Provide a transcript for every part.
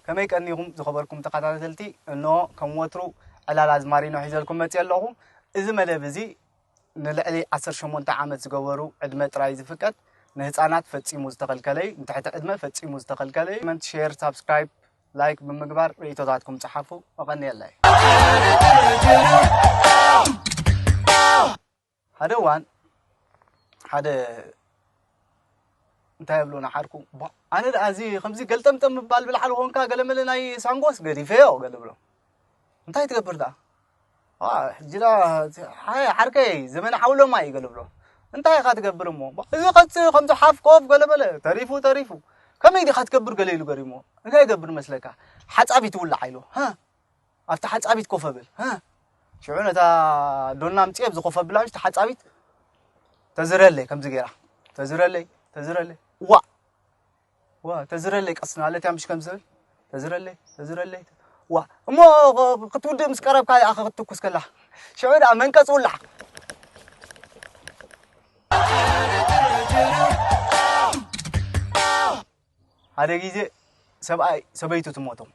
ከመይ ቀኒኹም ዝኸበርኩም ተኸታተልቲ? እንሆ ከም ወትሩ ዕላል ኣዝማሪኖ ሒዘልኩም መፅእ ኣለኹ። እዚ መደብ እዚ ንልዕሊ ዓሰርተ ሸሞንተ ዓመት ዝገበሩ ዕድመ ጥራይ ዝፍቀድ፣ ንህፃናት ፈፂሙ ዝተኸልከለይ፣ ንትሕቲ ዕድመ ፈፂሙ ዝተኸልከለይ። ኮመንት፣ ሼር፣ ሳብስክራይብ፣ ላይክ ብምግባር ርእይቶታትኩም ፀሓፉ። መቐንየለይ። ሓደ እዋን ሓደ እንታይ ብሎ ንሓርኩ፣ ኣነ ደኣ እዚ ከምዚ ገልጠምጠም ምባል ብላዕሊ ኮንካ ገለመለ ናይ ሳንጎስ ገዲፈዮ ገለ ብሎ። እንታይ ትገብር ደኣ? ሕጂ ደኣ ሓርከይ ዘመን ዓውሎማ እዩ ገለ ብሎ። እንታይ ኢኻ ትገብር እሞ? እዚ ከዚ ከምዚ ሓፍ ኮፍ ገለመለ ተሪፉ ተሪፉ። ከመይ ዲኻ ትገብር ገለ ኢሉ ገሪሞ። እንታይ ይገብር መስለካ? ሓጻቢት ውላዕ ኢሉ ኣብቲ ሓጻቢት ኮፍ ብል። ሽዑ ነታ ዶና ምጽእ ኣብዚ ኮፍ ኣብላ ምሽ ሓጻቢት ተዝረለይ ከምዚ ገይራ ተዝረለይ ተዝረለይ ዋ ዋ ተዝረለይ ቀስ ማለት እያ ምሽ ከም ዝብል ተዝረለይ ተዝረለይ ዋ እሞ ክትውድእ ምስ ቀረብካ ኣኸ ክትትኩስ ከላ ሽዑ ደኣ መንቀጽ ውላዕ ሓደ ግዜ ሰብኣይ ሰበይቱ ትሞቶም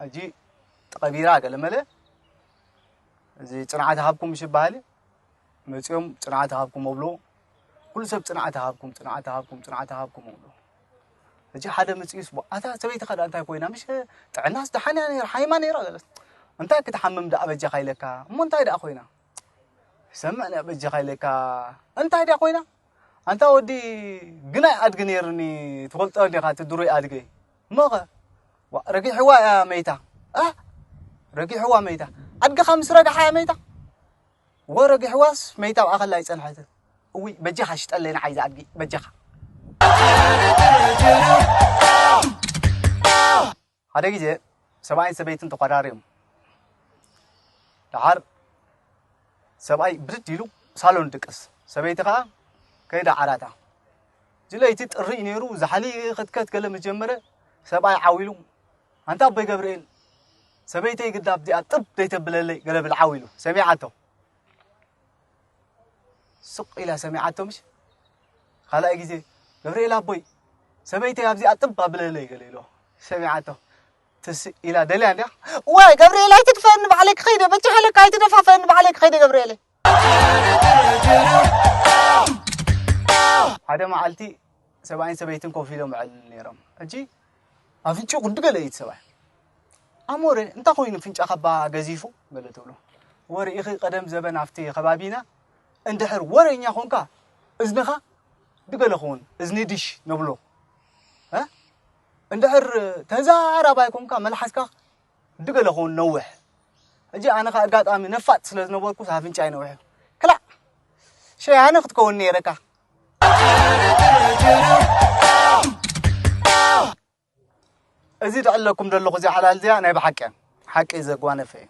ሕጂ ተቐቢራ ገለ መለ እዚ ጽንዓት ሃብኩም ምሽ ይበሃል መጺኦም ጽንዓት ሃብኩም ኣብሎ ኩሉ ሰብ ጽንዓት ሃብኩም ጽንዓት ሃብኩም ጽንዓት ሃብኩም ኣብሎ ሕጂ ሓደ መጺኡስ ኣታ ሰበይትኻ ደኣ እንታይ ኮይና ምሽ ጥዕናስ ደሓን እያ ነይራ ሓይማ ነይራ ገለት እንታይ ክትሓምም ደኣ በጃኻ ኢለካ እሞ እንታይ ደኣ ኮይና ሰምዕ በጃኻ ኢለካ እንታይ ደኣ ኮይና ኣንታ ወዲ ግናይ ኣድጊ ነይርኒ ትፈልጦ እንዲኻ እቲ ድሩይ ኣድገይ እሞኸ ረጊሕዋ እያ መይታ ረጊሕዋ መይታ ኣድግኻ ምስ ረግሓ እያ መይታ ወ ረጊሕዋስ መይታ ኣብኣ ከላ ኣይፀንሐትን እውይ በጃኻ ሽጠለይ ንዓይ ዝኣድጊ በጃኻ ሓደ ግዜ ሰብኣይን ሰበይትን ተኳዳርዮም ደሓር ሰብኣይ ብድድ ኢሉ ሳሎን ድቅስ ሰበይቲ ከዓ ከይዳ ዓራታ እዚ ለይቲ ጥሪ እዩ ነይሩ ዛሕሊ ክትከት ገለ ምስ ጀመረ ሰብኣይ ዓው ኢሉ ኣንታ ኣቦይ ገብርኤል ሰበይተይ ግዳ ኣብዚኣ ጥብ ዘይተብለለይ ገለ ብል ዓው ኢሉ ሰሚዓቶ ስቕ ኢላ ሰሚዓቶ ምሽ ካልኣይ ግዜ ገብርኤል ኣቦይ ሰበይተይ ኣብዚኣ ጥብ ኣብለለይ ገለ ኢሎ ሰሚዓቶ ትስእ ኢላ ደልያ እንዲያ ዋይ ገብርኤል ኣይትድፈኒ ባዕለይ ክኸይደ በጃኻ ኢለካ ኣይትደፋፈኒ ባዕለይ ክኸይደ ገብርኤል ሓደ መዓልቲ ሰብኣይን ሰበይትን ኮፍ ኢሎም ዕል ነይሮም ሕጂ ኣፍንጭኡ ክንዲ ገለ እዩ እቲ ሰብኣይ ኣሞረ እንታይ ኮይኑ ፍንጫ ካባ ገዚፉ ገለ ትብሎ ወርኢኺ ቀደም ዘበን ኣብቲ ከባቢና እንድሕር ወረኛ ኮንካ እዝንኻ ድገለ ክውን እዝኒ ድሽ ነብሎ እንድሕር ተዛራባይ ኮንካ መልሓስካ ድገለ ክውን ነውሕ ሕጂ ኣነ ከ ኣጋጣሚ ነፋጥ ስለ ዝነበርኩ ኣፍንጫይ ነውሕ ክላእ ሸያነ ክትከውን ነይረካ እዚ ደዕለኩም ዘለኹ እዚኣ ሓላል እዚኣ ናይ ብሓቂ እያ ሓቂ ዘጓነፈ እዩ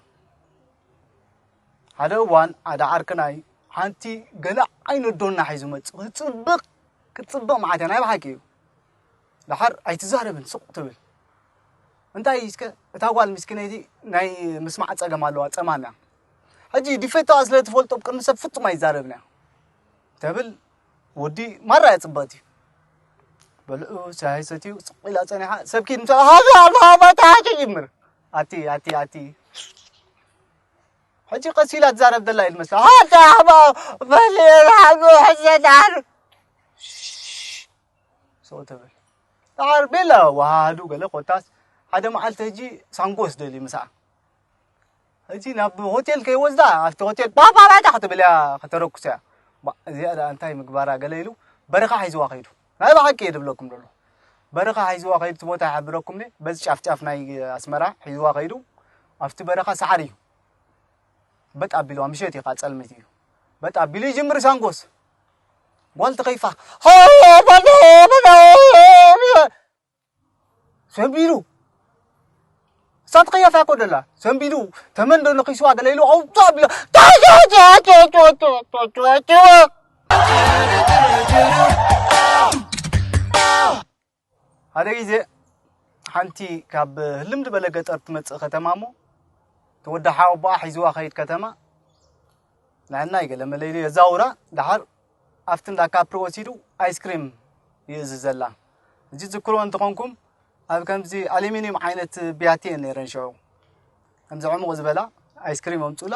ሓደ እዋን ሓደ ዓርክናይ ሓንቲ ገለ ዓይነት ዶና ሒዙ መጽእ ክጽብቕ ክጽብቕ መዓት እያ ናይ ብሓቂ እዩ ደሓር ኣይትዛረብን ስቕ ትብል እንታይ እስከ እታ ጓል ምስኪነይቲ ናይ ምስማዕ ጸገም ኣለዋ ጸማም እያ ሕጂ ዲፌቶኣ ስለ ትፈልጦ ቅድሚ ሰብ ፍጹም ኣይዛረብን እያ ተብል ወዲ ማራ እያ ጽብቕቲ በልዑ ሻሂ ሰትዩ ስቕ ኢላ ጸኒሓ ሰብ ኪድ ምስ ሃባ ሃባ ሃባ ተሓተ ይምር ኣቲ ኣቲ ኣቲ ሕጂ ቀስ ኢላ ትዛረብ ዘላ እዩ ዝመስላ ሃታ ሃባ በል ሓጎ ሕዘዳር ስቕ ትብል ዳሓር ቤላ ዋሃዱ ገለ ኮታስ ሓደ መዓልቲ ሕጂ ሳንጎስ ደልዩ ምሳኣ ሕጂ ናብ ሆቴል ከይወስዳ ኣብቲ ሆቴል ባባባታ ክትብል እያ ከተረኩስ እያ እዚኣ ደኣ እንታይ ምግባራ ገለ ኢሉ በረኻ ሒዝዋ ከይዱ ናይ ብሓቂ እየ ድብለኩም ደሎ በረኻ ሒዝዋ ከይዱ እቲ ቦታ ይሓብረኩም በዚ ጫፍጫፍ ናይ ኣስመራ ሒዝዋ ከይዱ ኣብቲ በረኻ ሰዓሪ እዩ በጥ ኣቢልዋ ምሸት እዩ ጸልምት እዩ በጥ ኣቢሉ ይጅምር ሳንጎስ ጓል ተኸይፋ ሰንቢዱ እሳት ኸያፍ ያኮ ደላ ሰንቢዱ ተመንዶ ንኺስዋ ገለ ኢሉ ኣውጣ ቢሎ ሓደ ግዜ ሓንቲ ካብ ህልም ዝበለ ገጠር ትመጽእ ከተማ እሞ ተወዳሓ ኣቦኣ ሒዝዋ ኸይድ ከተማ ንዕናይ ገለ መለ ኢሉ የዛውራ ደሓር ኣብቲ እንዳ ካፕሪ ወሲዱ ኣይስክሪም ይእዝዘላ እዚ ዝክሮ እንተኾንኩም ኣብ ከምዚ ኣሉሚኒየም ዓይነት ብያቲ እየን ነይረን ሽዑ። ከምዚ ዕሙቕ ዝበላ ኣይስክሪም ኣምፁላ።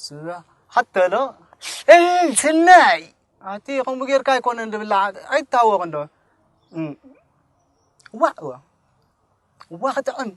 ስራ ሓተሎ። "እይ፣ ስናይ፣ ኣቲ ከምኡ ጌርካ ኣይኮነን ድብላ፣ ኣይታወቕን ዶ?" እም። ዋእ፣ ዋእ። ዋእ፣ ክጥዕም።